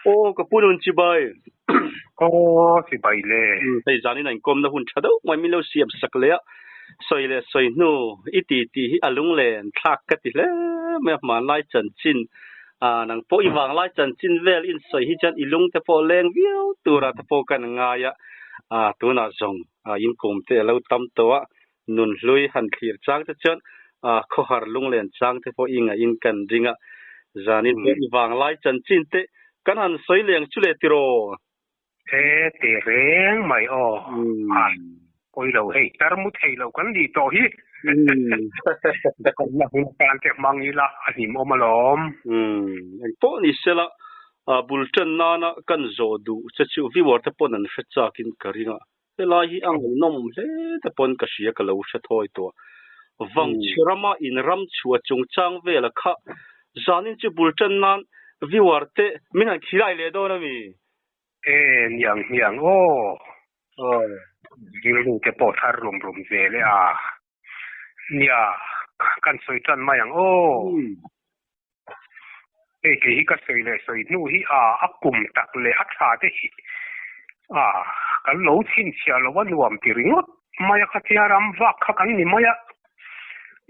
Aw ka pu nun chibai. Aw chibai le. Hei zanin a inkawmna hun tha deuh mai min lo siam sak leh a, sawi leh sawi hnu i ti tih hi a lunglen thlak ka ti hle mai a, hmanlai chanchin nang pawh i vanglai chanchin vel in sawi hi chuan i lung te pawh leng viau tura te pawh kan ngai a, tunah zawng inkawm te a lo tam tawh a, nun hlui han thlir chang te chuan khawhar lunglen chang te pawh i ngaih in kan ring a, zanin pawh i vanglai chanchin te kan han sawi leng chu le tiraw? E ti reng mai aw, a pawi lo hei tar mu thei lo kan nih tawh hi. Kawmna hun atan te hmang ila a hlimawm alawm. Eng pawh ni sela bul tan nana kan zawh duh che chu viewer te pawn an hre chak in ka ring a. Helai hi a ngaihnawm hle te pawn ka hria ka lo hre thawi tawh. Vangchhe rama in ram chhuah chungchang vela kha zanin chu bul tan nan viewer te min han khilai leh dawn a mi? E niang niang aw. Rilru te pawh thar rum rum zel e a. Nia kan sawi tan mai ang aw. Hei kei hi ka sawi leh sawi hnu hi a a kum tak leh a tha te hi a kan lo chhinchhiah lo a nuam ti ringawt mai a khatia ram vak kha kan ni mai a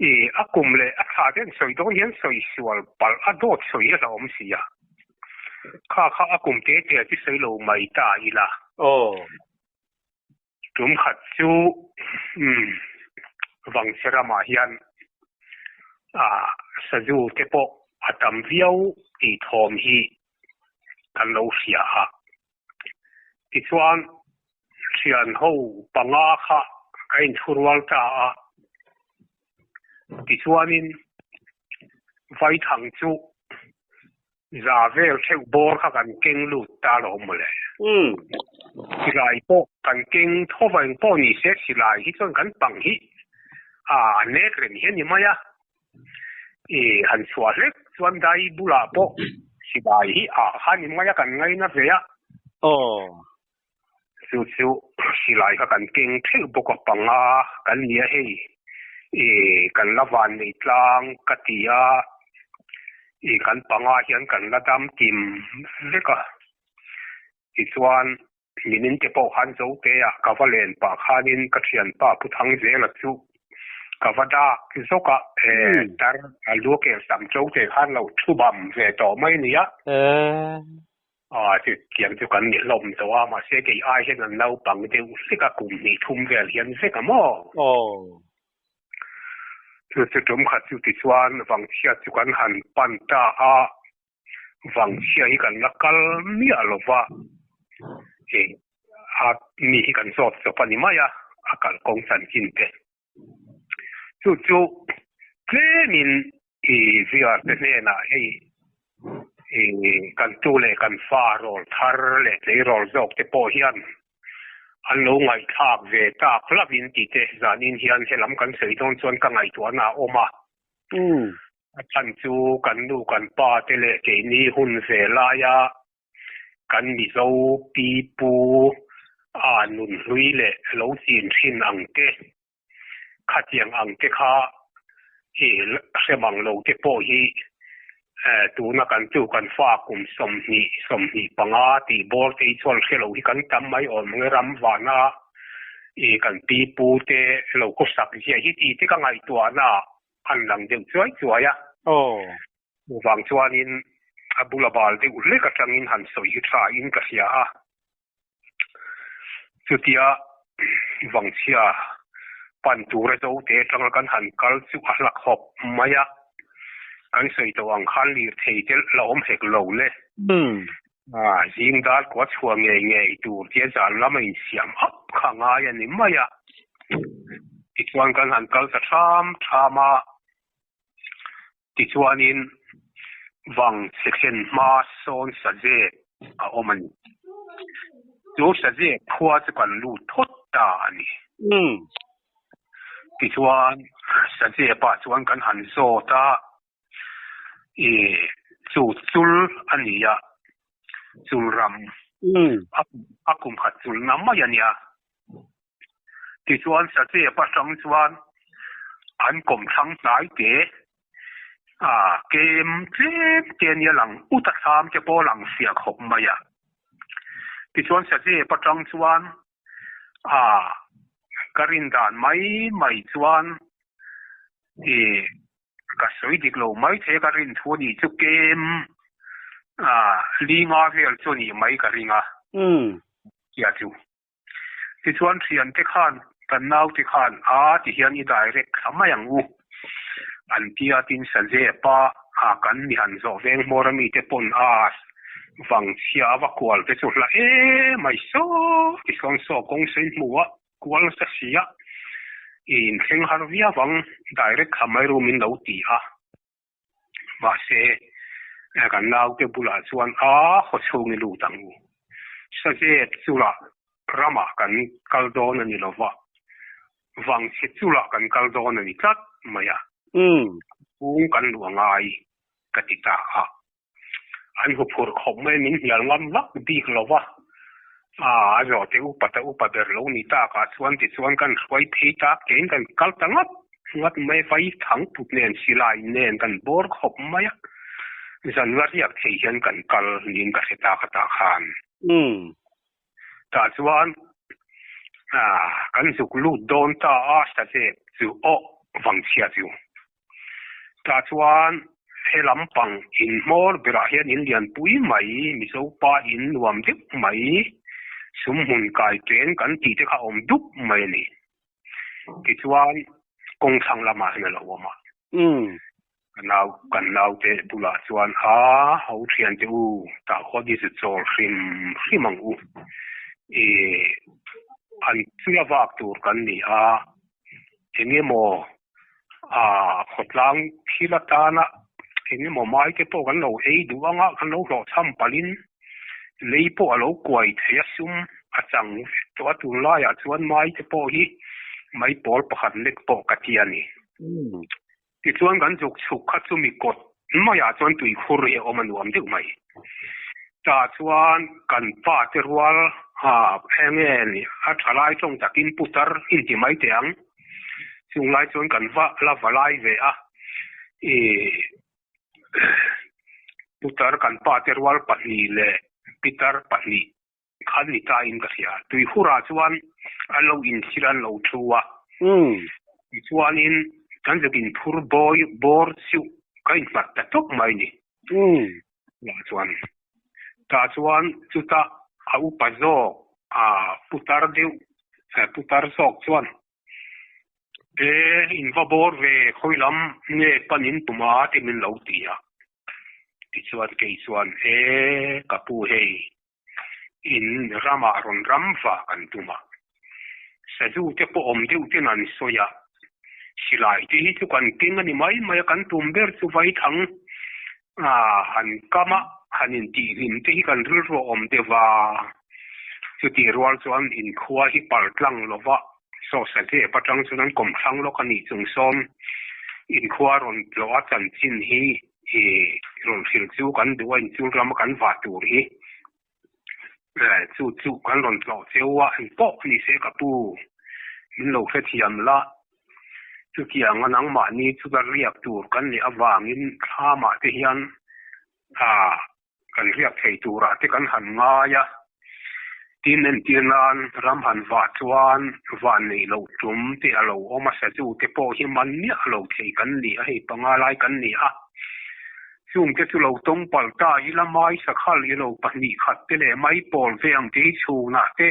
i a kum leh a tha te an sawi dawn hian sawi sual palh a dawt sawi hi a hlauhawm si a kha kha a kum te te chu sawi lo mai ta ila. Aw. Tum khat chu umm Vangchhe ramah hian ah sazu te pawh a tam viau tih thawm hi kan lo hria a. Tichuan thian ho panga kha ka inthurual ta a. Tichuanin Vaithang chu Za vel theuh bawr kha kan keng lut ta lo mawle. Silai pawh kan keng tho va eng pawh ni se silai hi chuan kan pang hi a nek reng hi a ni mai a. I han chhuah hlek chuan dai bulah pawh silai hi a kha ni mai a kan ngaina ve a. Aw. Chu chu silai kha kan keng theuh bawk a panga kan ni a hei i kan la van nei tlang ka ti a i kan panga hian kan la dam kim vek a tichuan minin te pawh khan zo te ah ka va len pah khanin ka thianpa Pu Thangzela chu ka va dak zawk a e tar a lu kel sam cho te khan lo thu bam ve tawh mai a ni a. A chutiang chu kan ni hlawm tawh a, mahse kei ai hian an naupang deuh hlek a, kum hnih thum vel hian vek a maw? Aw. Chu chu tum khat chu tichuan Vangchhia chu kan han pan ta a, Vangchhia hi kan la kal miah lo va, e a mi hi kan zawt chawp a ni mai a, a kalkawng chanchin te. Chu chu tlemin i VR te hnenah hei i kan tu leh kan fa rawl thar leh tleirawl zawk te pawh hian an lo ngaihthlak ve tak hlauhin tih te zanin hian helam kan sawi dawn chuan ka ngaihtuahna a awm a. A chhan chu kan nu kan pa te leh keini hun ve laia kan Mizo pi pu a nun hlui leh lo chin thin ang te, khatiang ang te kha i hre mang lo te pawh hi tuna kan chu kan fa kum 20, 25 tih bawr te hi chuan hre lo hi kan tam mai awm ang e, ram vana i kan pi pu te lo khawsak zia hi tih te ka ngaihtuahna an lang deuh chuai chuai a. Aw. Chuvang chuanin a bula bal deuh hlek atangin han sawi hi tha in ka hria a. Chutia Vangchhia pan tura Zote atanga kan han kal chu a hla khawp mai a, kan sawi tawh ang khan lirthei te la awm hek lo le. Zing dar kua chhuah ngei ngei tur tia zan lama insiam hap kha ngai a ni mai a. Tichuan kan han kal ta tham tham a. Tichuanin vang chhe thlen hma sawn Sazek a awm a ni. Chu Sazek khua chu kan lut phawt ta a ni. Tichuan Sazepah chuan kan han zawt a, i chu chul a ni a, chul ram a kum khat chulna mai a nia. Tichuan Sazep atang chuan an kawmthlang hnai te A kem tlem te ania lang ut a thlam te pawh lang fiah khawp mai a. Tichuan Sazep atang chuan a ka rin dan mai mai chuan i ka sawi dik lo mai thei a ka rin thu a nih chu kem a linga vel chu a nih mai ka ring a. Tia chu. Tichuan thiante khan kan naute khan a ti hian i direct thla mai ang u an tia tin Sazep a a kan mi han zawh veng hmawr ami te pawn a vang chhia a va kual te chu hla em mai saw ti sawn saw kawng sei hmu a kual nasa si a i inthleng har viau ang direct thla mai ru min lo ti a. Mahse, kan naute bulah chuan a haw chhung i lut ang u. Sazep chula ramah kan kal dawn a ni lo va, Vangchhe chula kan kal dawn a ni tlat mai a. Kung kan luh a ngai ka ti ta a. An hu phur khawp mai min hnial ngam vak bik lo va. A zawhte upa ta upa ber lo ni tak ah chuan tichuan kan hruai phei tak tein kan kal ta ngat ngat mai vai thang put nen silai nen kan bawr khawp mai a. Zan la riak thei hian kan kal niin ka hre tak a tah khan. Tah chuan kan zuk lut dawn ta a Sazep chu aw vangchhia chu. Tah chuan he lampang in hmawr berah hian in lian pui mai, Mizo pa in nuam deuh mai, sumhmun kai chen kan tih te kha a awm dup mai a ni. Tichuan kawng thlang lamah hian a lo awm a. Ka nau, kan naute bulah chuan a ho thiante u, tah khuan hi chu chawl hrim hrim ang u. I an chula vak tur kan ni a, eng emaw a khawtlang thil atana eng emaw mai te pawh kan lo ei duh anga kan lo hlawhchham palhin lei pawh a lo kuai thei a sum a chang vek tawh a tunlaiah chuan mai te pawh hi mai pawl pakhat lek pawh ka ti a ni. Tichuan kan zuk chhuk kha chumi kawt maiah chuan tuikhur hi a awm a nuam deuh mai. Tah chuan kan pa te rual enge ni a tha lai tawng takin putar inti mai teh ang. Chung lai chuan kan va la va lai ve a, ih putar kan pa te rual pahnih leh pitar pahnih khan ni ta in ka hria. Tuihurah chuan an lo inthil an lo thu a, tichuanin kan zuk inphur bawi bawr chu ka innghat ta tawp mai ni. Tah chuan tah chuan chuta a upa zawk a putar deuh putar zawk chuan e in va bawr ve khawi lam nge pan in tum a ti min lo ti a tichuan kei chuan e ka pu hei in ramah rawn ram va kan tum a sazu te pawh awm deuh ten an sawi a silai te hi chu kan keng a ni mai mai a kan tum ber chu vaithang han kam a han intihhlim te hi kan rilru a awm deuh a chutih rual chuan inkhua hi pal tlang lo va saw sazep atang chuan an kawm thlang lawk a nih chung sawm inkhua rawn tlawh a chanchin hi I rawn hrilh chu kan duh a inchul rama kan vah tur hi chu chu kan rawn tlawh cheu a engpawh a ni se ka pu min lo hrethiam la chutiang a nangmahni chu ka riak tur kan nih avangin thlamah te hian kan riak thei turah te kan han ngai a, tin entir nan ram han vah chuan van neih loh tum te a lo awm a, sazu te pawh hi man miah lo thei kan ni a, hei panga lai kan ni a, chung te chu lo tawng palh ta ila mai sakhal ilo pahnih khat te leh mai pawl ve ang te hi chhunah te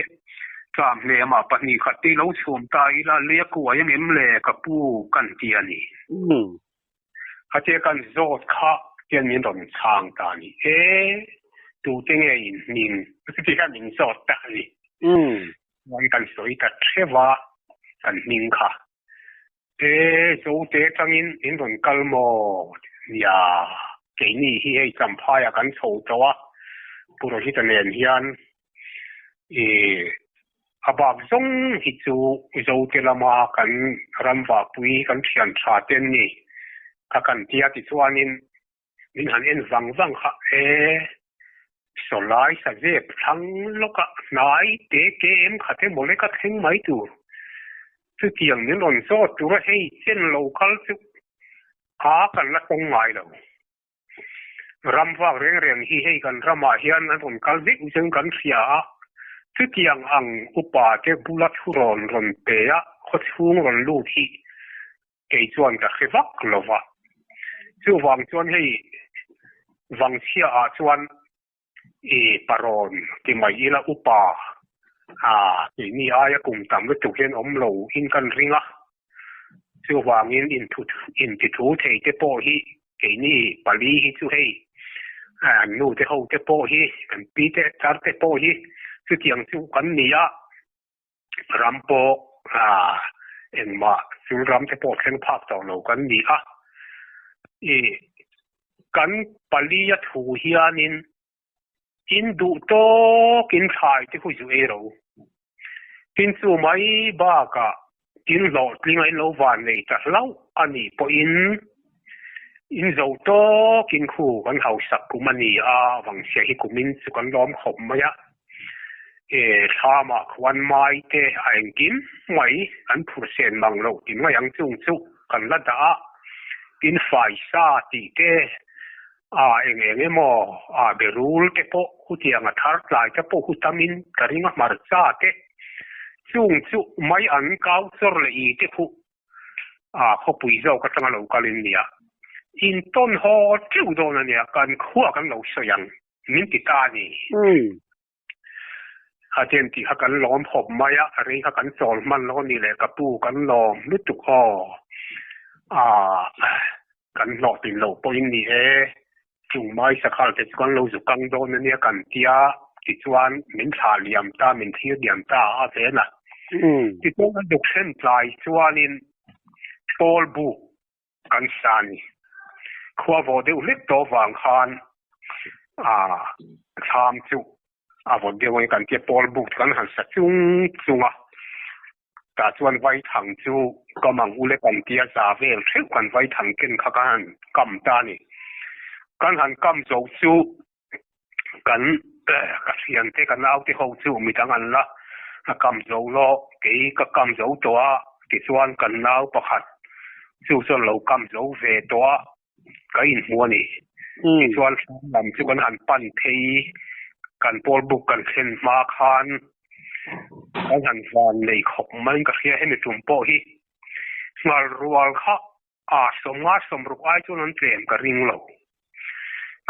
tlam hnemah pahnih khat te ilo chhum ta ila lei a kuai ang em le ka pu kan ti a ni. Khatia kan zawt kha hian min rawn chhang ta a ni. E, tute nge in hming tia min zawt ta a ni. Chuan kan sawi ta theuh a, kan hming kha. E, Zote atangin in rawn kal maw? Nia, keini hi hei Champhaiah kan chho tawh a, Pu Rohita nen hian I a bak zawng hi chu Zote lama kan ram vahpui kan thian tha te an ni kha kan tia tichuanin min han en vang vang kha e sawlai sazep thlang lawka hnai te kem khat emaw lek a thleng mai tur chutiang min rawn zawt tura hei chen lo kal chu. A kan la tawng ngai lo. Ram vak reng reng hi hei kan ramah hian an rawn kal vek zeng kan hria a, chutiang ang upa te bula thu rawn rawn pe a khawchhung rawn lut hi kei chuan ka hre vak lo va. Chuvang chuan hei Vangchhia ah chuan i parawn ti mai ila upa a keini aia kum tam lutuk hian awm lo in kan ring a, chuvangin inti thu thei te pawh hi keini pali hi chu hei an nu te ho te pawh hi kan pi te tar te pawh hi chutiang chu kan ni a, ram pawh engmah chu ram te pawh thleng phak tawh lo kan ni a, i kan pali a thu hianin in duh tawkin thlai te khu zu ei ro. Tin chu mai bakah tin hlawhtling a in lo van nei ta hlauh a nih pawhin in zo tawkin khu kan hausak kum a ni a, vangchhia hi kumin chu kan lawm khawp mai a. E thlamah khuan mai te a engkim mai an phur sen mang loh ti mai ang chung chu kan la dah a, tin faisa tih te a eng eng emaw a berul te pawh hutiang a thar tlai te pawh hu tamin ka ring a hmarcha te chung chu mai an kau chawr leh i te khuh a khawpui zawk atanga lo kalin nia in tawn haw teuh dawn a nia kan khua kan lo sawi ang. Min ti ta a ni. A chen tih kha kan lawm khawp mai a, a rei kha kan chawl hman lo a ni leh ka pu kan lawm lutuk aw. Aah kan hlawhtlin loh pawhin ni e, chung mai sakhal te chu kan lo zu kang dawn a nia kan tia tichuan min thlah liam ta, min thlir liam ta a ven a. Tichuan a duk thlen tlai chuanin pawl buk kan sa a ni. Khua vawh deuh hlek tawh vang khan ah thlam chu a vawt deuh ang kan tia pawl buk chu kan han sa chung chung a, tah chuan vaithang chu kam ang ule kan tia za vel theuh kan vaithang ken kha kan han kam ta a ni. Kan han kam zo chu kan ka thiante ka naute ho chu midang an la a kam zo lo kei ka kam zo tawh a tichuan kan nau pakhat chu chuan lo kam zo ve tawh a ka inhmu a ni tichuan lam chu kan han pan phei kan pawl buk kan thlen hma khan kan han van nei khawp mai in ka hria hemi tum pawh hi nghal rual kha A 50 60 ai chuan an tlem ka ring lo.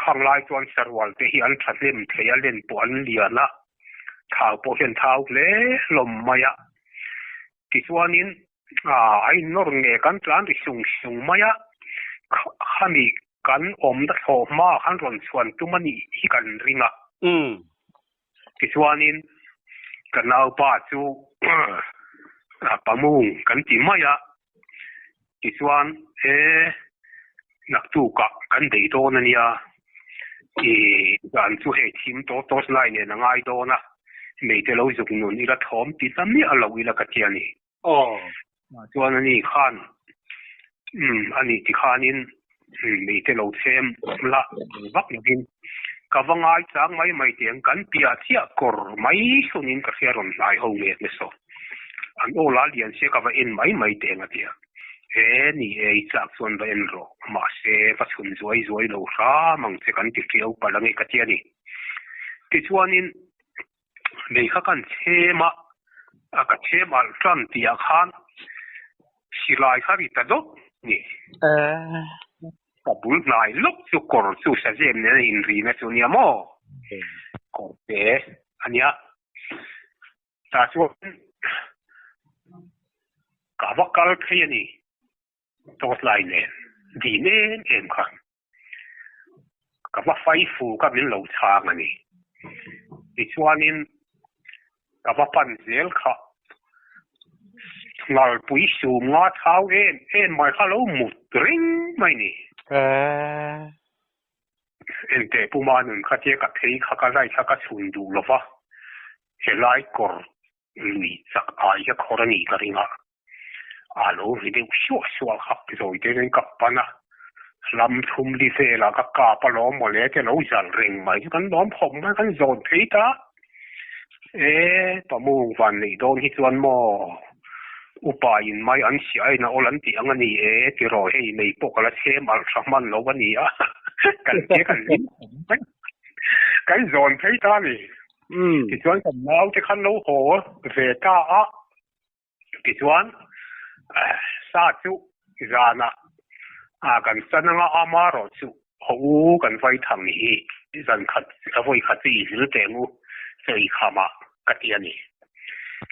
Khang lai chuan sarual te hi an thahnem thei a, len pawh an lian a, thau pawh hian thau hle hlawm mai a. Tichuanin a innawr nge kan tlan ri sung sung mai a, khami kan awmna thlawh hma khan rawn chhuan tum a nih hi kan ring a. Tichuanin ka naupa chu pamung kan ti mai a, tichuan he naktukah kan bei dawn a nia, i zan chu hei thim tawh torch light nen a ngai dawn a, meite lo zuk nun ila thawm ti ta miah lo ila ka ti a ni. Chuan ani khan ani tikhanin meite lo chhem la vak lovin ka va ngai chang mai mai teh ang kan piah chiah kawr mai sawnin ka hria rawn hnai ho nge nge saw an aw la lian sia ka va en mai mai teh ang a tia he ni e i chak chuan va en rawh mahse va chhun zuai zuai lo hram ang che kan ti hriau palh ange ka tia ni tichuanin Nei kha kan chhem a, a ka chhem alh tan tih ah khan silai kha ri ta dawt ni. Ka bul hnai lawk chu kawr chu sazem nen a inrina chu ania maw? Kawr te ania. Tah chuan ka va kal phei a ni torchlight nen dîm em em khan. Ka va fai fu ka min lo chhang a ni. Tichuanin ka va pan zel kha ngalpui sum nga chau em em mai kha lo mut reng mai ni. Enteh Puma nun kha tia ka phei kha ka zai kha ka chhun duh lova, helai kawr lui chak ai hi a khawr a nih ka ring a. A lo ri deuh suah suah kha zawi te chuan ka pan a, lam thum li velah ka kap a lawm mawle te lo zal reng mai chu kan lawm khawp mai kan zawn phei ta. E, pamung van neih dawn hi chuan maw Upa in mai an chhiah aiin a awl an tih ang a ni e tiraw hei mei pawh ka la chhem alh tha hman lo a ni a kan tia kan hlim khawp mai kan zawn phei ta a ni. Tichuan kan naute khan lo haw ve ta a tichuan sa chu zanah kan chan anga ama erawh chu haw u kan vai thang hi zan khat a vawi khat chu i hil teh ang u chawi khamah ka ti a ni.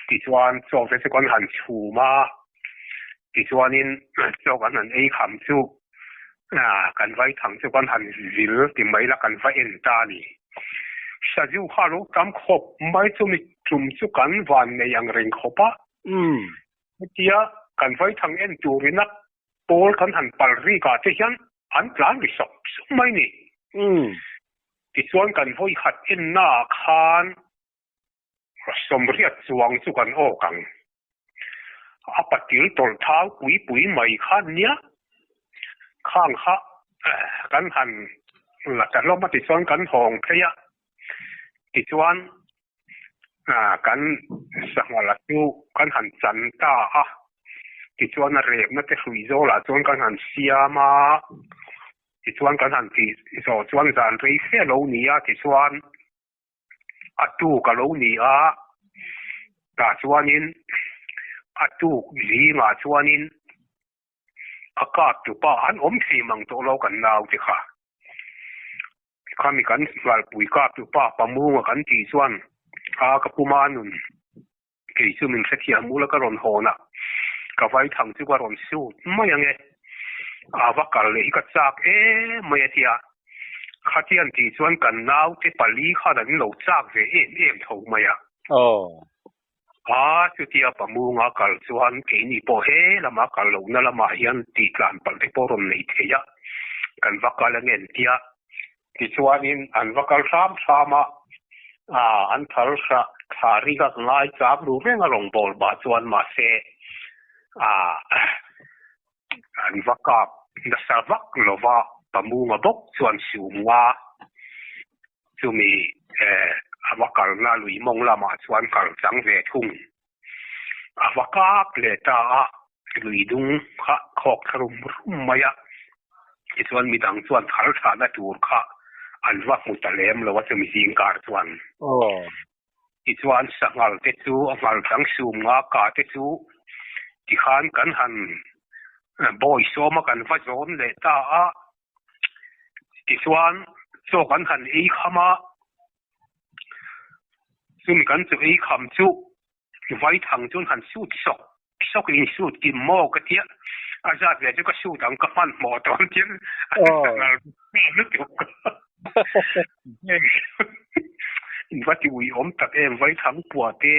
Tichuan chaw te chu kan han chhum a, tichuanin chaw kan han ei kham chu kan vai thang chu kan han vil ti mai la kan va en ta a ni. Sazu kha a lo tam khawp mai chu mi tum chu kan van nei ang reng khawp a. Hetia kan vai thang en turin a pawl kan han pal rik ah te hian an tlan ri sawk sawk mai ni. Tichuan kan vawi khat enna ah khan sawmriat chuang chu kan awk ang. A patil tawlh thau pui pui mai kha nia khang kha kan han la ta hlawm a tichuan kan hawng phei a tichuan kan sangha chu kan han chan ta a tichuan a repna te hrui zawlah chuan kan han siam a tichuan kan han tih zawh chuan zan rei fe a lo ni a tichuan a tuk a lo ni a tah chuanin a tuk zingah chuanin a kap tupa an awm thei mang tawh lo kan naute kha. Khami kan Valpui kap tupa Pamunga kan tih chuan a ka puma nun kei chu min hrethiam ula ka rawn hawn a, ka vaithang chu ka rawn sut mai ange, a va kal leh hi ka chak em mai a tia. Khatian tih chuan kan naute pali khan an lo chak ve em em tho mai a. Aw. A, chutia Pamunga kal chuan keini pawh he lama kal lohna lamah hian tihtlan palh te pawh rawn nei thei a, kan va kal ange an tia. Tichuanin an va kal hram hram a, an thal hrah thla rik a ngai chak ru reng a rawngbâwl bah chuan mahse an va kap nasa vak lo va, Pamunga bawk chuan siumnga chumi a va kalna lui mawng lamah chuan kal chang ve thung. A va kap leh ta a, lui dung kha khawk thla rum rum mai a, tichuan midang chuan thal thahna tur kha an va hmu ta lem lo a chumi zingkar chuan. Tichuan sanghal te chu a nghal dang sum nga ka te chu tikhan kan han bawi sawm a kan va zawn leh ta a, tichuan chaw kan han ei kham a. Chumi kan chu ei kham chu vaithang chuan han sut sawk sawk in sut kim maw ka tia a zat ve chu ka sut ang ka hmanhmawh tawh ang tia a sanghal lutuk in va ti uiawm tak em vaithang pua te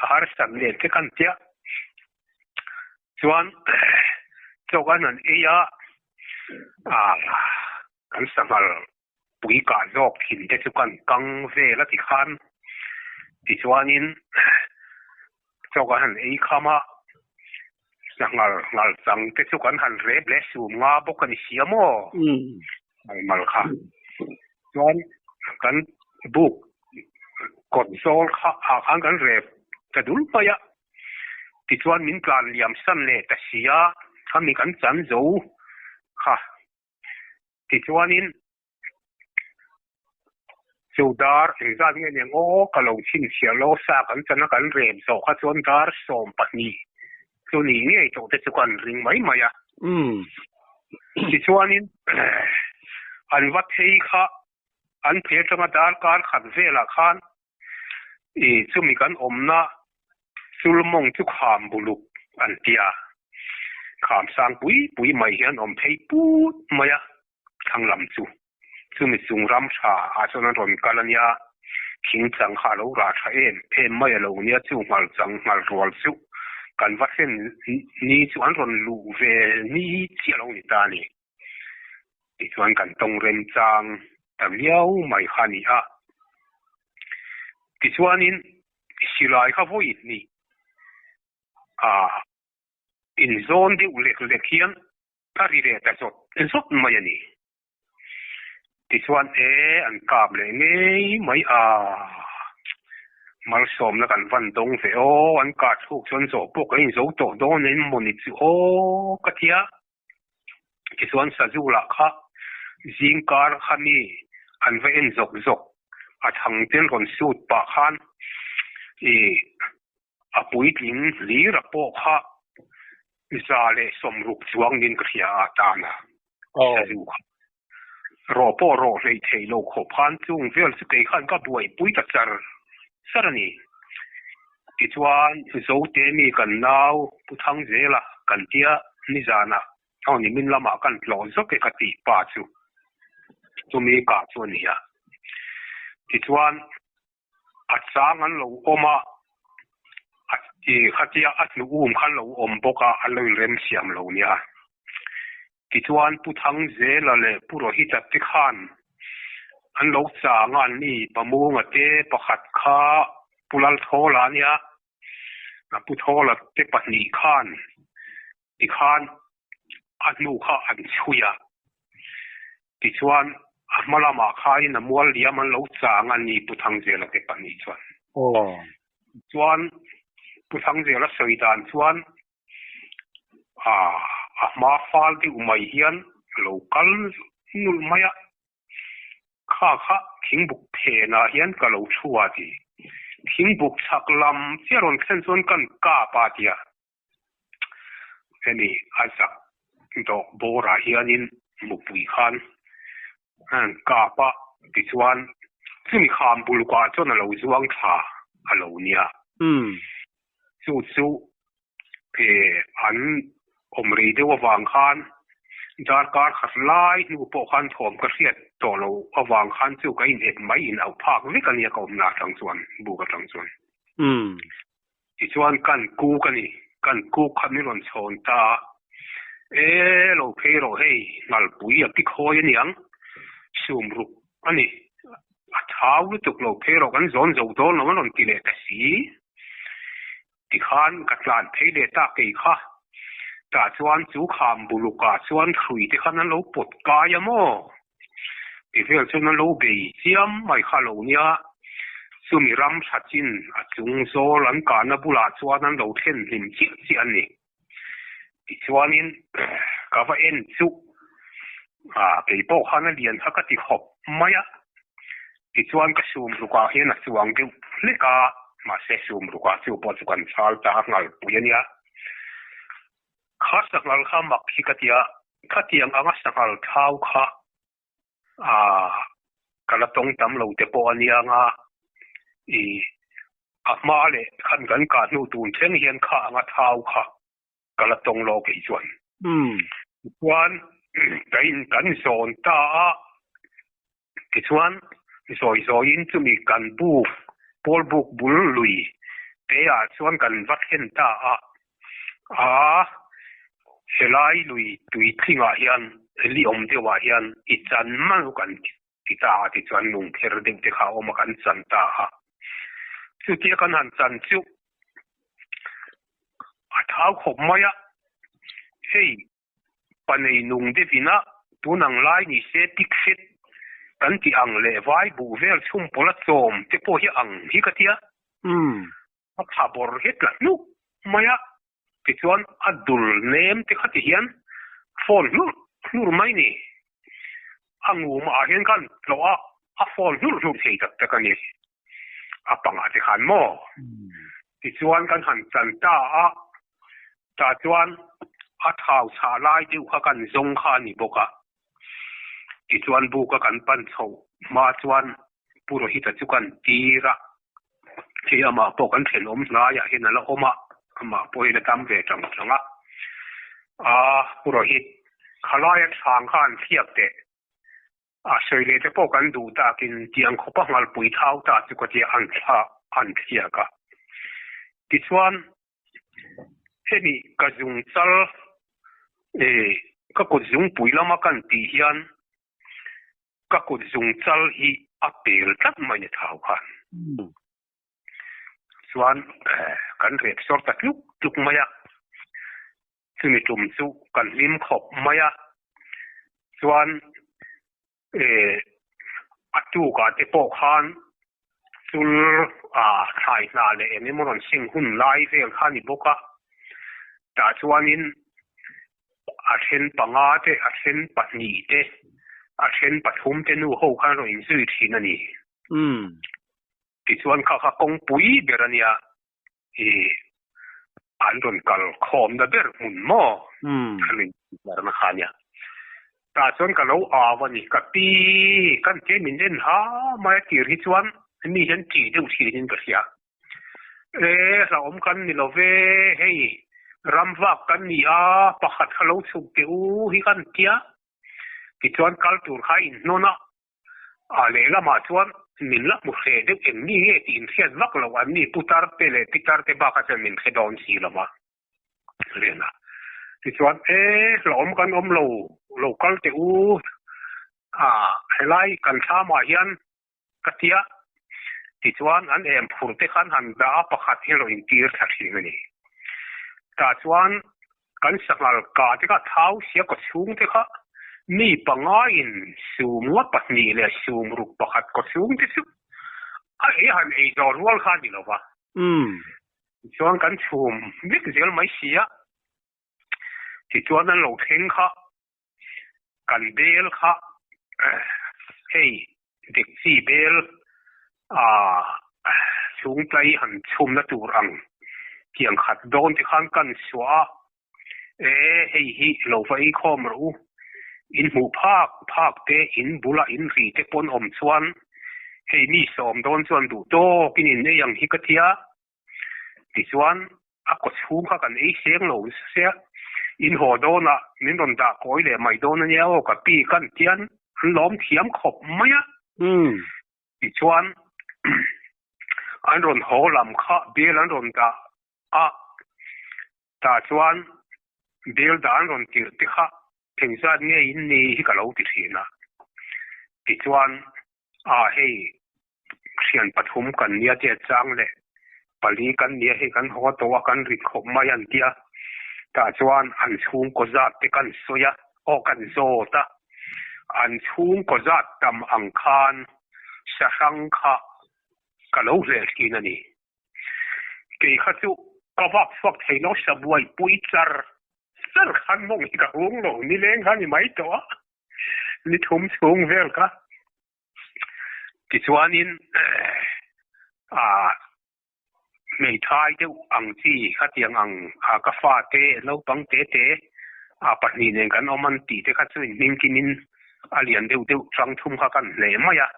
a harsat nen te kan tia chuan chaw kan han ei a kan sanghal pui kah zawk thin te chu kan kang vel a ti khan tichuanin chaw kan han ei kham a, sanghal nghal chang te chu kan han rep leh sum nga bawk a ni sia maw mal kha chuan kan buk kawt zawl kha ah khan kan rep ta dul mai a tichuan min tlan liam san leh ta sia khami kan chan zo kha. Tichuanin chu dar engzat nge niang aw ka lo chhinchhiah lo sa kan chan a kan rem zawh kha chuan dar 12 chu ni ngei tawh te chu kan ring mai mai a. Tichuanin an va phei kha an phei atanga darkar khat velah khan i chumi kan awmna Sulmawng chu kham buluk an ti a, kham sang pui pui mai hian awm phei put mai a, thlang lam chu chumi chung ram tha ah chuan an rawn kal a nia, thing chang kha a lo rah tha em em mai a lo nia, chu nghal chang nghal rual chu kan va thlen ni chu an rawn luh ve ni chiah lo ni ta a ni. Tichuan kan tawng remchang ta viau mai kha a ni a. Tichuanin silai kha vawi hnih a inzawn deuh lek lek hian a ri leh ta zawt zawt mai a ni. Tichuan e an kap leh ngei mai a, Malsawmna kan van dawng ve aw, an kah thluk chuan zawh pawh kan inzo tawh dawn em mawni chu aw ka ti a. Tichuan Sazu lah kha zingkar kha mi an va en zawk zawk a thang ten rawn sut pah khan ih a puitling hlir a pawh kha 160 chuang nin ka hria a tan a Sazu kha. Rawh pawh rawh hleih theih lo khawp khan chung vel chu kei khan ka buaipui ta char char a ni. Tichuan Zote mi kan nau Pu Thangzela kan tia nizanah aw nimin lamah kan tlawh zawk e ka tih pa chu chumi kah chu a ni a. Tichuan a chang an lo awm a, a ti khatia a hnu um kha lo awm bawk a, a lo inremsiam lo nia. Tichuan Pu Thangzela leh Pu Rohita te khan an lo chang a, anni Pamunga te pakhat kha Pu Lalthawla a nia, Pu Thawla te pahnih khan tikhan a hnu kha an chhui a, tichuan a hma lamah khain a mual liam an lo chang a ni Pu Thangzela te pahnih chuan. Chuan Pu Thangzela sawi dan chuan a hma fal deuh mai hian a lo kal nulh mai a, Kha kha thingbuk phenah hian ka lo thu a ti. Thingbuk chhak lam chiah rawn thlen chuan kan kap a ti a. Hemi a zak dawh bawrah hianin mupui khan an kap a, tichuan chumi kham bulukah chuan a lo zuang thla a lo nia. Chu chu an awm rei deuh avang khan darkar khat lai hnu pawh khan thawm ka hriat tawh lo avang khan chu ka inep mai in auh phak vek a nia ka awmna atang chuan buk atang chuan. Tichuan kan kuk a ni, kan kuk kha min rawn chhawn ta a, E lo phei rawh hei, ngalpui a pi khawi a niang, sum ruk a ni, a thau lutuk lo phei rawh kan zawn zo dawn lo an rawn ti leh ta si. Tikhan ka tlan phei leh ta kei kha, tah chuan chu kham bulukah chuan hrui te khan an lo pawt kai a maw? Ti vel chuan an lo bei chiam mai kha lo nia, chumi ram tha chin a chung zawl an kahna bulah chuan an lo thlen hlim chiah chiah a ni. Tichuanin ka va en chu a kei pawh khan a lian kha ka ti khawp mai a, tichuan ka sum rukah hian a chuang deuh hlek a, mahse sum rukah chu pawh chu kan chal ta a nghalpui a nia. Kha sanghal kha mak hi ka ti a, khatiang anga sanghal thau kha ah ka la tawng tam lo te pawh a nia nga ih a hma leh khan kan kah hnu tun thleng hian kha anga thau kha ka la tawng lo kei chuan. Tichuan ka in kan zawn ta a, tichuan zawi zawiin chumi kan buk pawl buk bul lui te ah chuan kan va thlen ta a, A, helai lui tui tlingah hian li awm deuhah hian i chan mal kan ti ta a tichuan lungpher deuh te kha a awm a kan chan ta a. Chutia kan han chan chu a thau khawp mai a, hei Pa nei nung deuhin a, tun ang lai ni se tik hret kan tih ang leh vai buh vel chhum pawla chawm te pawh hi ang hi ka tia. A tha bawr hi tla hnuk mai a, tichuan a dul nem te kha ti hian phone hlurh hlurh mai ni. A ngumah ah hian khan tlawh a, a phone hlurh hlurh thei tak tak a ni. A pangah te khan maw? Tichuan kan han chan ta a, Tah chuan a thau chhah lai deuh kha kan zawng kha a ni bawk a. Tichuan buka kan pan chhoh hma chuan Pu Rohita chu kan tir a, hei amah pawh kan thenawm hnaiah hian a la awm a, amah pawh hian a dam ve tang tang a. Aa Pu Rohit, khalaia chhang kha an thliak teh. A sawi leh te pawh kan duh takin tiang khawpa nghalpui thau ta chu ka tia an thla an thliak a. Tichuan Hemi ka zung chal eh ka kut zungpui lama kan tih hian ka kut zung chal hi a pel tlat mai ni thau khan. Chuan kan rep sawr ta tluk tluk mai a, chumi tum chu kan hlim khawp mai a, chuan eh a tukah te pawh khan. Chul a thlai hna leh eng emaw rawn seng hun lai vel kha a ni bawk a, tah chuanin a then panga te, a then pahnih te, a then pathum te nu ho khan rawn inzui thin a ni. Tichuan kha kha kawngpui ber a nia, i an rawn kal khawmna ber hmun maw an in tihlarna kha ania. Tah chuan ka lo au a ni, ka pi kan tia min en ha mai a tir hi chuan mi hian ṭih deuh thin in ka hria. E hlauhawm kan ni lo ve, hei ram vak kan ni a, pakhat kha lo chhuk teh u hi kan tia. Tichuan kal tur kha a inhnawn a, A lehlamah chuan min la hmu hreh deuh eng mi nge tih inhriat vak loh an ni putar te leh pitar te bak a chuan min hre dawn si lo va Rena tichuan e hlawm kan awm lo lo kal teh u a helai kan thlamah hian ka tia tichuan an em phur te khan han dah a pakhat hi rawn intir thla thin a ni tah chuan Kan sanghal kah te kha thau sia kaw chhung te kha mi panga in sum nga pahnih leh sum ruk pakhat kaw chhung te chu a ei han ei zawh rual kha a ni lo va. Tichuan kan chhum vek zel mai si a, tichuan an lo thleng kha kan bel kha hei dekchi bel chhung tlai han chhumna tur ang tiang khat dawn te khan kan suah a, e hei hi lo va ei khawm rawh u, in hmuh phak phak te in bulah in ri te pawn awm chuan hei mi sawm dawn chuan duh tawkin in ei ang hi ka tia. Tichuan, a kaw chhung kha kan ei seng lo sia, in haw dawnah min rawn dah kawi leh mai dawn ania aw ka pi kan tian an lawm thiam khawp mai a. Tichuan, an rawn haw lam kha bial an rawn dah a, tah chuan bial dah an rawn tirh te kha engzat nge in ni hi ka lo ti thin a. Tichuan, a hei Thian pathum kan nia te chang leh pali kan nia hei kan haw tawh a kan rit khawp mai an tia tah chuan an chhungkaw zat te kan sawi a aw kan zawt a an chhungkaw zat tam ang khan sahrang kha ka lo hleh thin a ni kei kha chu ka vak chhuak thei lo sabuai pui char char khan mawng hi ka hung lo nileng kha ni mai tawh a ni thum chhung vel kha. Tichuanin ah hmeithai deuh ang chi khatiang ang ah ka fate naupang te te ah pahnih nen kan awm an tih te kha chu inhming kimin a lian deuh deuh chang thum kha kan hle mai a,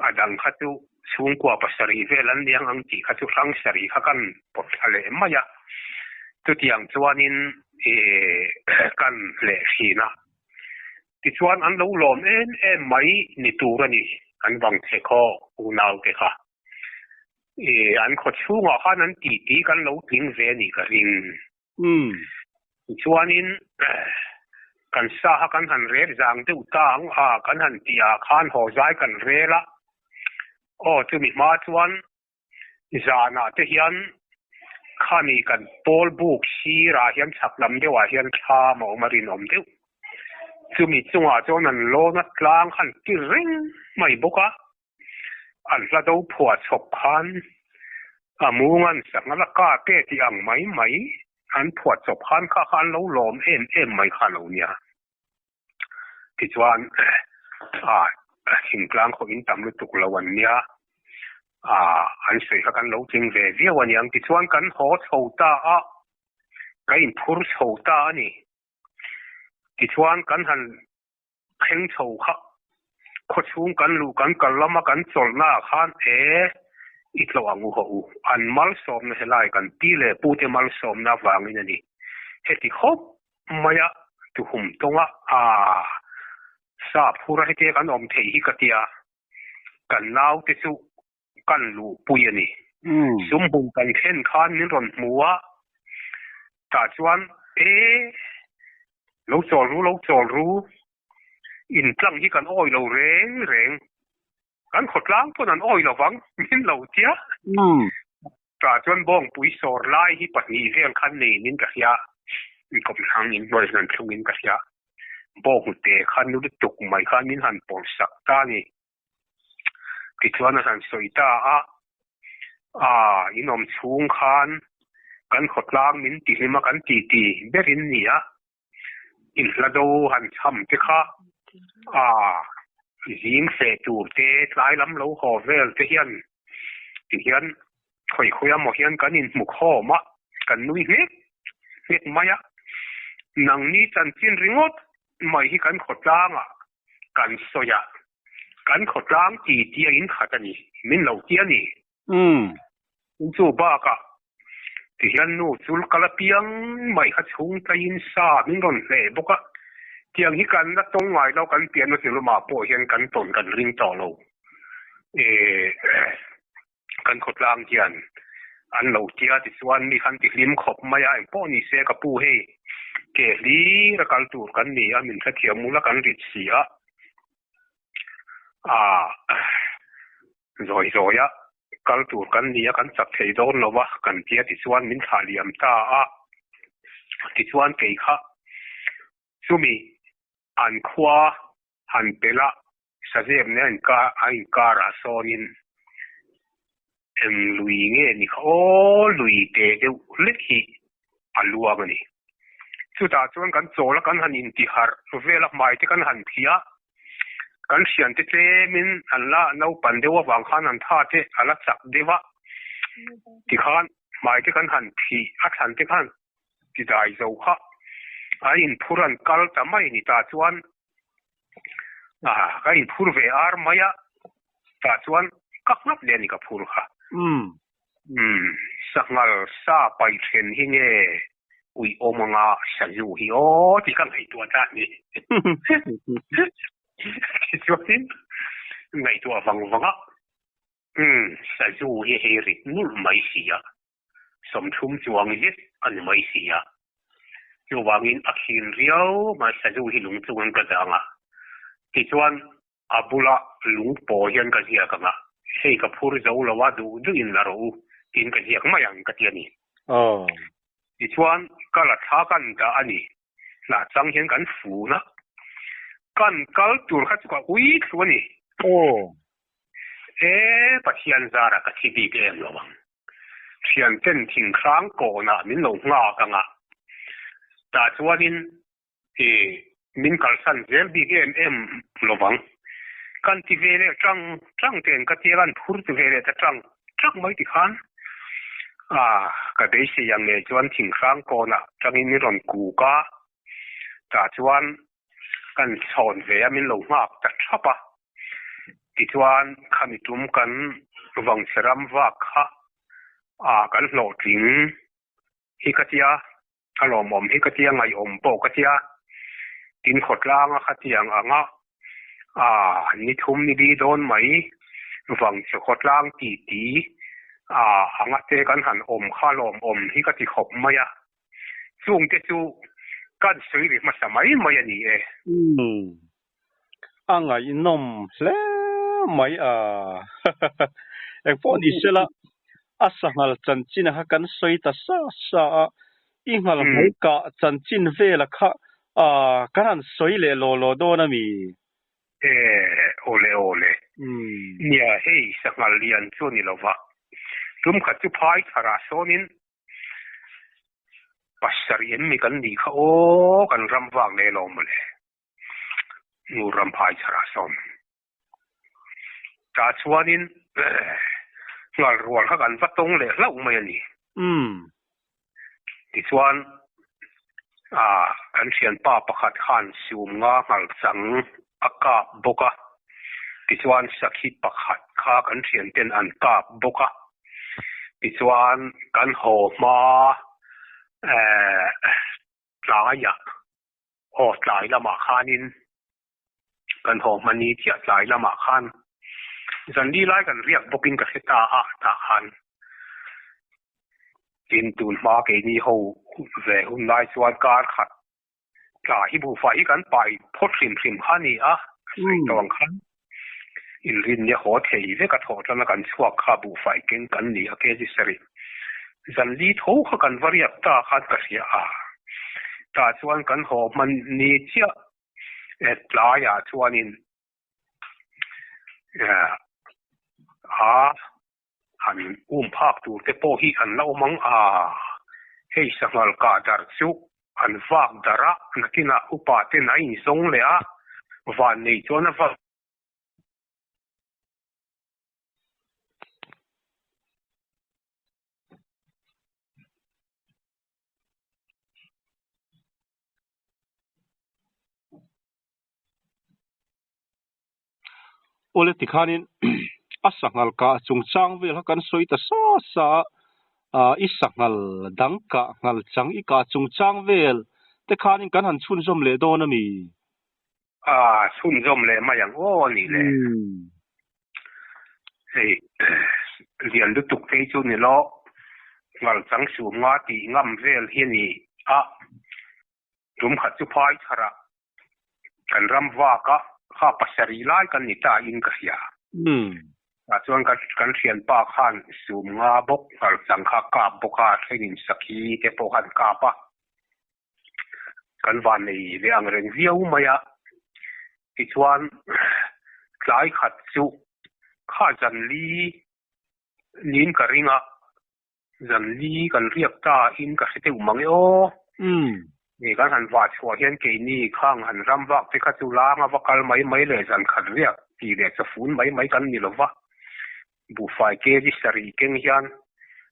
a dang kha chu chhungkua pasarih vel an liang ang tih kha chu hrang sarih kha kan pawt thla leh mai a, chutiang chuanin ih kan hleh thin a. Tichuan an lo lawm em em mai ni tur a ni, an vang che khaw unaute kha. I an khaw chhungah khan an titi kan lo tling ve a nih ka ring. Tichuanin kan sa kha kan han rel zang deuh ta ang a, kan han tih ah khan haw zai kan rel a, aw chumi hma chuan Zanah te hian khami kan pawl buk sirah hian chhak lam deuhah hian thlam a awm a rinawm deuh. Chumi chungah chuan an lawn a tlang khan ti reng mai bawk a, an hla do phuah chhawp khan a mungan sangha la kap e tih ang mai mai an phuah chawp khan kha kha an lo lawm em em mai kha lo nia. Tichuan ah thingtlang khaw in tam lutuk lo an nia ah an sawi kha kan lo tling ve viau a niang tichuan kan haw chho ta a ka inphur chho ta a ni tichuan kan han thleng chho kha khawchhung kan luh kan kal lama kan chawlhna ah khan e i tlawh ang u haw u an malsawmna helai kan pi leh pu te malsawmna avangin a ni heti khawp Maia tuhum tawnga a sa phur a hete kan awm theih hi ka tia, kan naute chu kan luhpui a ni. Sumhmun kan thlen khan min rawn hmu a, tah chuan e lo chawl ru lo chawl ru, intlang hi kan awi lo reng reng, kan khawtlang pawn an awi lovang min lo tia. Tah chuan bawngpui sawr lai hi pahnih vel khan neiin ka hria, inkawp hnang inhnuai hnan thlungin ka hria. Bawnghnute kha nu lutuk mai khan min han pawlh sak ta a ni. Tichuan a han sawi ta a, A, in awm chhung khan kan khawtlang min ti hlim a kan titi berin ni a, in hla do han chham te kha, a, zing feh tur te, tlai lam lo haw vel te hian tihian khawi khawi a maw hian kan inhmu khawm a, kan nui hnek hnek mai a, nangni chanchin ringawt mai hi kan khawtlangah kan sawi a, kan khawtlang ti tia in khat a ni, min lo ti a ni. Tin chu bakah tihian nu chul kal apiang mai kha chhung tlaiin sa min rawn hleh bawk a, tiang hi kan la tawng ngai lo, kan pianna hnu lamah pawh hian kan tawn kan ring tawh lo. Kan khawtlang hian an lo tia tichuan mi khan ti hlim khawp mai a, engpawh ni se ka pu hei ke hlir a kal tur kan ni a, min hrethiam ula kan rit si a, ah zawi zawi a kal tur kan ni a, kan chak thei dawn lo a kan tia tichuan min thlah liam ta a, tichuan kei kha chumi an khua han pel a, Sazep nen a inkarah sawnin eng lui nge ni kha aw lui te deuh hlek hi a luang a ni. Chutah chuan kan chawl a kan han intiharh vel a hmai te kan han phih a, kan hriante tlemin an la naupan deuh avang khan an tha te a la chak deuh a, tikhan hmai te kan han phih a thlan te khan tidai zo kha a inphur an kal ta mai ni ta chuan Ah, ka inphur ve ar mai a, tah chuan ka ngap leh a ni ka phur kha. Umm, sanghal sa pai then hi nge ui awm anga sazu hi aw tih ka ngaihtuah ta a ni. Tichuanin ngaihtuah vang vang a, umm, sazu hi hei rit nulh mai si a. 30 chuang zet a ni mai si a. Chuvangin a khin riau mai sazu hi lung chungin ka dang a. Tichuan a bula lung paw hian ka ziak ang a, hei ka phur zo lo a duh duhin la rawh u tiin ka ziak mai ang ka ti a ni. Tichuan ka la thla kan dah a ni. Hnah chang hian kan fun a, kan kal tur kha chu ka ui thlu a ni. E Pathian zara ka thi bik em lo ang. Thianten thinghrang kawnah min lo nghak ang a, tah chuanin i min kalsan zel bik em em lovang. Kan ti ve leh tang tang ten ka tia kan phur ti ve leh ta tang tang mai tikhan a ka beisei ang ngei chuan thinghrang kawnah tangin min rawn kuk a, tah chuan kan chhawn ve a min lo nghak ta thap a, tichuan khami tum kan vangchhe ram vak kha ah kan hlawhtling hi ka tia, a lawmawm hi ka tia, ngaihawm pawh ka tia, tin khawtlang a khatiang ang a ah ni thum ni li dawn mai vangchhe khawtlang ti ti ah anga te kan han awm kha lawmawm hi ka ti khawp mai a. Chungte chu kan sawi ri hmasa mai mai a ni e. Umm. A ngaihnawm hle mai a. Engpawh ni sela, a sanghal chanchin kha kan sawi ta sa sa a, i nghal hmai kah chanchin vela kha kan han sawi leh law law dawn a mi? E, awle awle. Nia, hei sanghal lian chu a ni lova. Tum khat chu phai tharah sawnin Pasarih em mi kan nih kha aw kan ram vak leh lo mawle. Ngur ram phai chharah sawm. Tah chuanin ngal rual kha kan va tawng leh hlauh mai a ni. Tichuan kan thianpa pakhat khan sium nga ngal chang a kap bawk a, tichuan sakhi pakhat kha kan thianten an kap bawk a. Tichuan kan haw hma eh tlaiah aw tlai lamah khanin kan haw hma ni chiah tlai lamah khan zan li lai kan riak bawkin ka hre ta a tah khan tin tun hma keini ho ve hun lai chuan kar khat Tla hi buhfai hi kan pai phawt hrim hrim kha a ni a, a sawi tawh ang khan inrinnia haw thei vek a thawh tana kan chhuak kha buhfai keng kan ni a kg sarih zan li tho kha kan va riak ta khan ka hria a, tah chuan kan haw hman ni chiah tlaiah chuanin. A, han um phak tur te pawh hi an la awm ang a, hei sanghal kah darh chu an vak darh a, nakinah upa ten a inzawng leh a, van nei chuan a vak. Awle tikhanin a sanghal kah chungchang vel kha kan sawi ta sa sa a, ah i sanghal dang kah nghal chang i kah chungchang vel te khanin kan han chhunzawm leh dawn a mi? Ah chhunzawm leh mai ang aw a nih le. Hei lian lutuk phei chu ni lo, nghal chang sum nga tih ngam vel hi a ni a, tum khat chu phai thar ah Kan ram vak a, kha pasarih lai kan ni ta in ka hria. Tah chuan kan kan thianpa khan sum nga bawk ngalchang kha kap bawk a, thenin sakhi te pawh khan kap a. Kan van nei leh ang reng viau mai a. Tichuan tlai khat chu kha zan li niin ka ring a. Zan li kan riak ta in ka hre deuh mang e aw. Ni kan han vah chhuah hian keini khang han ram vak te kha chu lang a va kal mai mai leh zan khat riak tih leh chawfun mai mai kan ni lo va. Buhfai kg sarih keng hian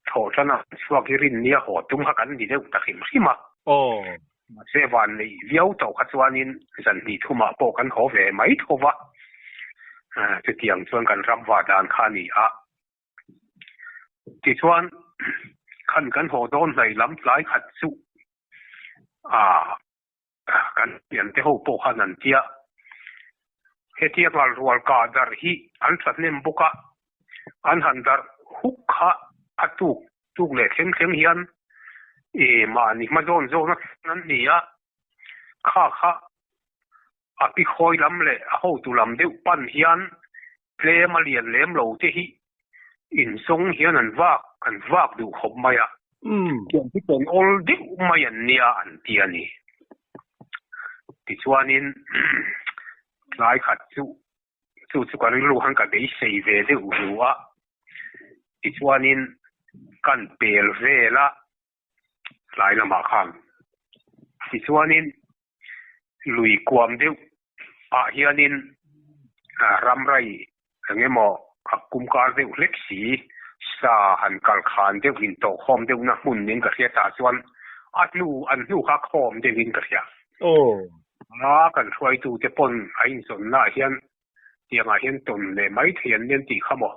thawh tan a chhuak hi rin nia haw tum kha kan ni deuh ta hrim hrim a. Mahse van neih viau tawh kha chuanin zan hnih thumah pawh kan haw ve mai tho va. Chutiang chuan kan ram vah dan kha a ni a. Tichuan, khan kan haw dawn hnai lam tlai khat chu ah kan thiante ho pawh khan an tia. Hetia ngal rual kah darh hi an thahnem bawk a, an han darh huk kha a tuk tuk leh thleng thleng hian e mahni hma zawn zawn a thlen an ni a, kha kha A pi khawi lam leh a hotu lam deuh pan hian tlem a lian lem lo te hi inzawng hian an vak an vak duh khawp mai a. Tiang hi tawn awl deuh mai an nia an ti a ni. Tichuanin tlai khat chu chu chu ka rilru khan ka beisei ve deuh ru a. Tichuanin kan pel vel a tlai lamah khan. Tichuanin lui kuam deuh ah hianin ramrai eng emaw a kum kar deuh hlek si sa han kal khan deuh intawh khawm deuh na hmun nen ka hria tah chuan a hnu an hnu kha khawm deuh in ka hria. A kan hruaitu te pawn a inzawn na ah hian tiang ah hian tawn leh mai thei an nen tih kha maw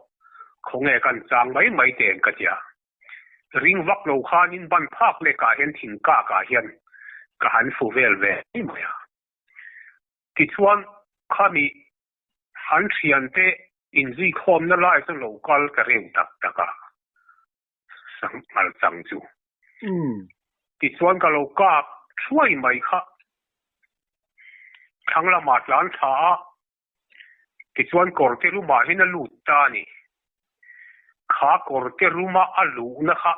khawnge kan chang mai mai teng ka tia. Ring vak lo khanin ban phak lekah hian thing kakah hian ka han fu vel ve mai mai a. Tichuan khami an thiante inzui khawmna lai chu lo kal ta reuh tak tak a, sanghal chang chu. Tichuan ka lo kap thuai mai kha thlang lamah tlan thla a, Tichuan kawrte rumah hian a lut ta a ni. Kha kawrte ruma a luhna kha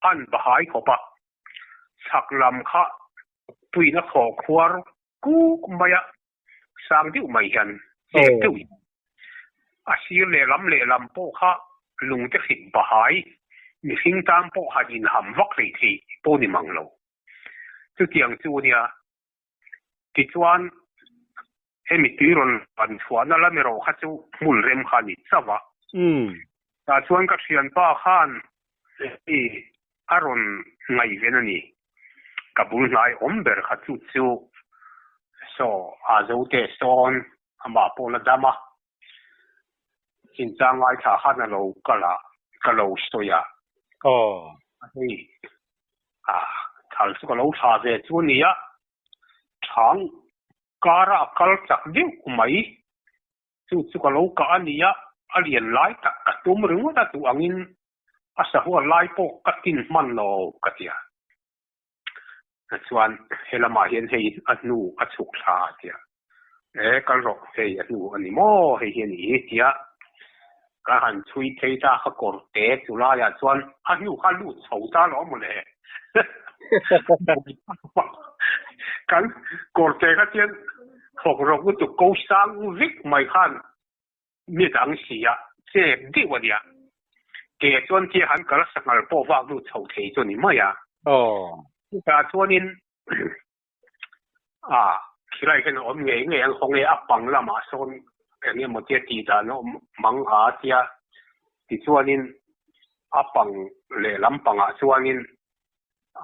an bahai khawp a, chhak lam kha tuina khawh khuar kuk mai a, sang deuh mai hian chep deuh in a sir lehlam lehlam pawh kha lungte hrit bahai mihring tan pawh han inham vak hlei thei pawh ni mang lo. Chutiang chu nia Tichuan, hemi tui rawn pan chhuahna lam erawh kha chu hmun rem kha a ni chauh a. Tah chuan ka thianpa khan hei a rawn ngaihven a ni. Ka bul hnai awm ber kha chu chu saw a zote sawn amah pawh la dam a. Chinchang ngaithla khan a lo kal a, ka lo sawi a. Hei thal chu ka lo thla ve chu a ni a, thang kara a kal chak deuh mai chu chu ka lo kah a ni a, a lian lai tak ka tum ringawt a duh angin a sahuat lai pawh ka tin hman lo ka ti a. Chuan he lamah hian hei a hnu a chhuk thla a tia. E kal rawh hei a hnu a ni maw hei hi a ni hi tia ka han chhui phei ta ka kawr te chu laiah chuan a hnu kha lut chho ta lo mawle. Kan kawr te kha chuan thawk rawk lutuk ko sang vek mai khan mi dang si a. Chep deuh a nia. Ke chuan tia han kal sanghal pawh vak lut chho thei chu a ni mai a. Chutah chuanin a khilai hian a awm ngei ngei ang haw nge a pang lamah sawn eng emaw tia tih dan a awm mang a tia tichuanin a pang lehlam pangah chuanin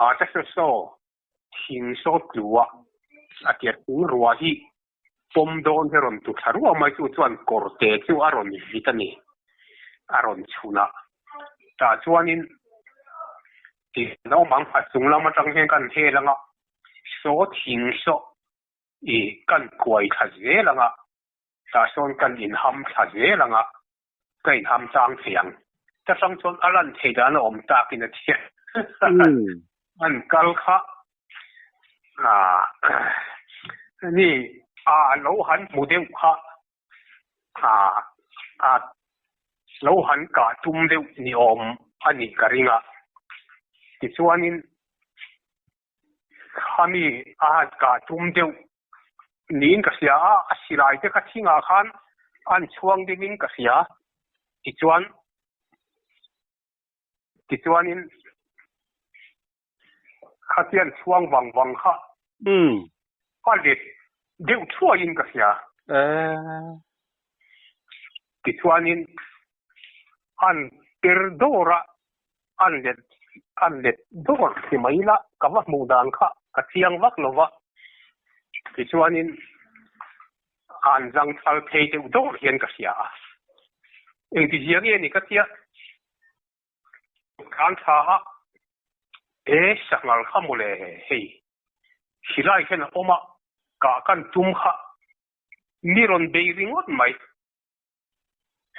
a ta saw saw Thing saw tlua a tia thing rua hi pawm dawn hi rawn tu thla ruah mai chu chuan kawrte chu a rawn vit a ni, a rawn chhun a. Tah chuanin ti naupang khat chung lam atang hian kan hel anga saw thing saw i kan kuai thla zel anga tah sawn kan inham thla zel anga ka inham chang thei ang. Ta hrang chuan a lan thei dan a awm takin a thiam. An kal kha ni a lo han hmu deuh kha a lo han kah tum deuh ni awm a nih ka ring a. Tichuanin khami a han kah tum deuh niin ka hria a, a silai te kha thingah khan an chhuang deuhin ka hria. Tichuan tichuanin khatian chhuang vang vang kha a let deuh thuaiin ka hria. Tichuanin an per dawr a, an let an let dawr si mai la, ka va hmuh dan kha ka chiang vak lo va. Tichuanin an zang thal phei deuh dawr hian ka hria a. Engtizia nge ni ka tia? Kan tha a, e sanghal kha mawle hei, silai hian a awm a, kah kan tum kha mi rawn bei ringawt mai.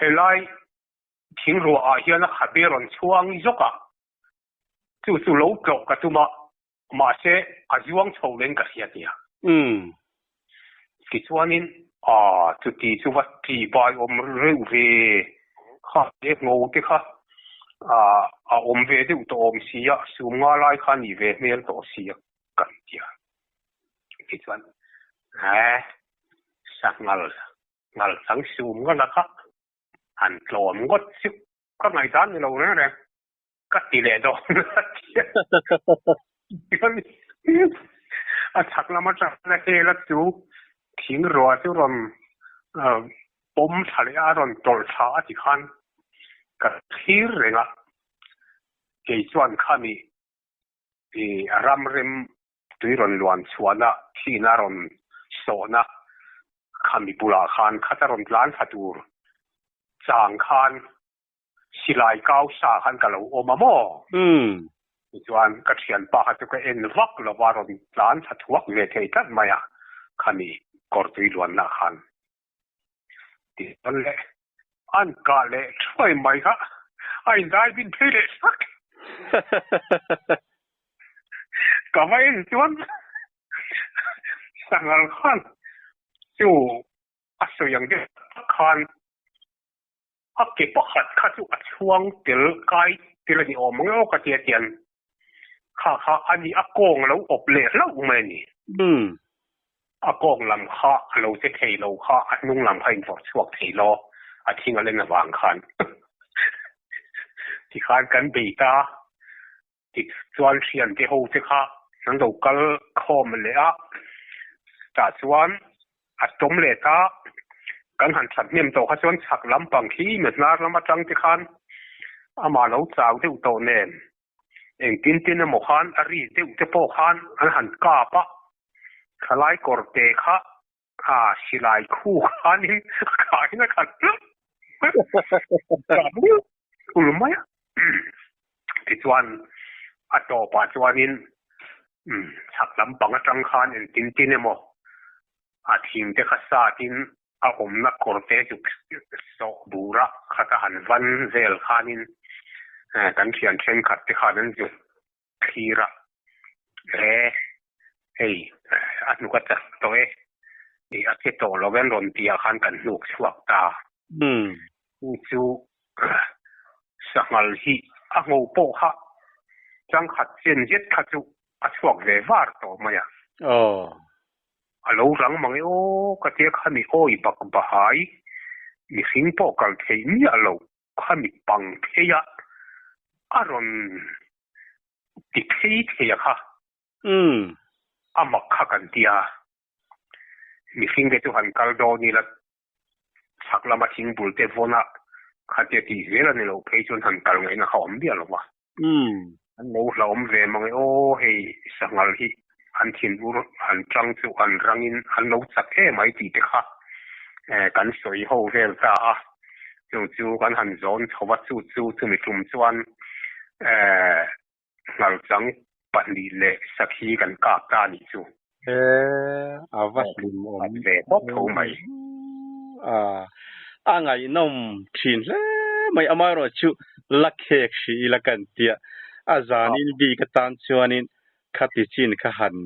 Helai thingruah ah hian a khabe rawn chhuang zawk a, chu chu lo tlawh ka tum a, mahse a zuang chho len ka hria tia. Tichuanin a chuti chu va ti bai awm reuh ve kha he ngo te kha a awm ve deuh tawh awm si a, sum nga lai kha ni ve hmel tawh si a kan tia. Tichuan he sanghal ngal chang sum nga la kha han tlawm ngawt chu ka ngaihdan ni lo reng reng ka ti leh dawn a tia. A chhak lam atang a hel a chu thing rua chu rawn pawm thla leh a rawn tawlh thla a ti khan ka thlir reng a, kei chuan khami ram rem tui rawn luan chhuahna thihna rawn sawhna khami bulah khan khata rawn tlan thla tur chang khan silai kau sa khan ka lo awm a maw? Tichuan ka thianpa kha chu ka en vak lo va, rawn tlan thla thuak ve thei tlat mai a, khami kawr tui luanna khan. Tichuan le an kah leh thuai mai kha a indai bin phei leh sak. Ka va en chuan sanghal khan chu a sawi ang deuh tak khan a ke pakhat kha chu a chhuang tel kai tel a ni awm ang emaw ka tia tian kha kha a ni a kawng a lo awp leh hlauh mai a ni. A kawng lam kha a lo che thei lo kha a hnung lam kha invawrh chhuak thei lo a thing a len avang khan tikhan kan bei ta tichuan thiante ho te kha an lo kal khawm leh a tah chuan a tawm leh ta kan han that hnem tawh kha chuan chhak lampang khi mi hnar lam atang te khan amah lo chau deuh tawh nen Engtin tin emaw khan a ri deuh te pawh khan an han kap a, thalai kawr te kha a silai khu khanin a khain a khat hlauh ul mai a. Tichuan a tawpah chuanin chhak lampang atang khan engtin tin emaw a thing te kha satin a awmna kawr te chu sawh bur a khat a han van vel khanin kan thian thenkhat te khan an zuk thlir a, he hei a hnuk a chak tawh e, ih a che tawh lo an rawn tih ah khan kan hnuk chhuak ta. Chu chu sanghal hi a ngho pawh kha changkhat chen zet kha chu a chhuak ve var tawh mai a. A lo rang mang e aw ka tia kha mi awi bak bahai. Mihring pawh kal theih miah lo khami pang phei a, a rawn ti phei thei a kha. A mak kha kan tia. Mihring te chu han kal dawn ila chhak lama thing bul te vawn a khatia tih zel a ni loh phei chuan han kal ngaihna kha awm miah lo va. An lo hlauhawm ve mang e aw hei sanghal hi an thin ur han tang chu an rangin an lo chak em ai tih te kha kan sawi ho vel ta a. Chung chu kan han zawn chho va chu chu chumi tum chuan Nghalchang pahnih leh sakhi kan kap ta a nih chu. He a va hlim awm ve tawp tho mai. A a ngaihnawm thin hle mai amaherawh chu la khek hrih ila kan tia a zanin bik atan chuanin khati chin kha han.